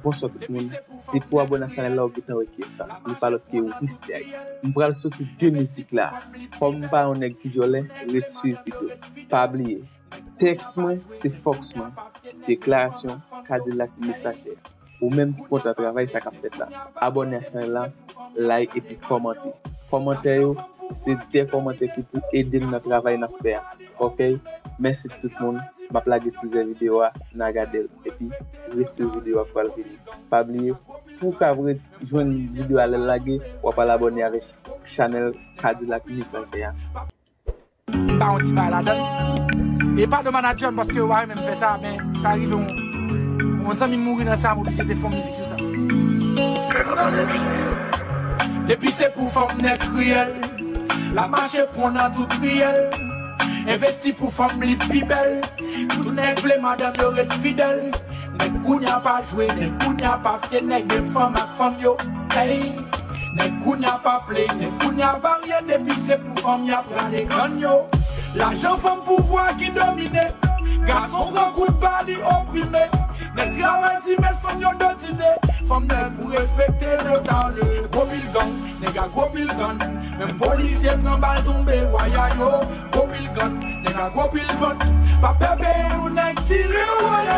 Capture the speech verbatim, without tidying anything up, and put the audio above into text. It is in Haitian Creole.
Bonswa tout moun. Depi w abòne a chanèl la, ou gentan wè kiyès sa. Li pa lòt ke Wisly Haiti. M pral soti de mizik la. Kòm m pa yon nèg ki djòlè, ret swiv videyo. Pa bliye, tèks mwen se fòs mwen. Deklarasyon Kadilak Mesaje. Ou menm ki kontan travay sa k ap fèt la, abòne a chanèl la, like epi kòmante. Kòmantè yo, se de kòmantè ki pou ede m nan travay n ap fè a. Oke? Mèsi tout moun. M ap lage tizè videyo a, n a gade l. Epi, ret swiv videyo a k pral vini. Pa bliye, pou w ka ret jwenn videyo a lè l lage, w ap al abòne avèk chanèl Kadilak Mesaje a. M ba yon ti bagay ladan l. E padon manadjè m paske yo pa renmen m fè sa, men sa rive yon, yon zanmi m mouri nan sa, m oblije te fè yon mizik sou sa. Depi se pou fanm nèg riyèl, l ap mache pran nan tout riyèl. Envesti pou fanm li pi bèl. Tout nèg vle madanm yo ret fidèl. Nèg kounya pa jwe, nèg kounya pa fye, nèg gen fanm ak fanm yo. Hey! Nèg kounya pa play, nèg kounya varye, depi se pou fanm y ap rale grann yo. Lajan, fanm, pouvwa ki domine. Gason pran kout ba, li oprime. Nèg travay di men fanm yo dotine. Fanm nèg pou respekte, no darling. Gwo pil gang, nèg a gwo pil gang. Menm polisye pran bal tonbe, waya yo. Gwo pil gang, nèg a gwo pil vant. Pa pè peye yon nèg tire, waya.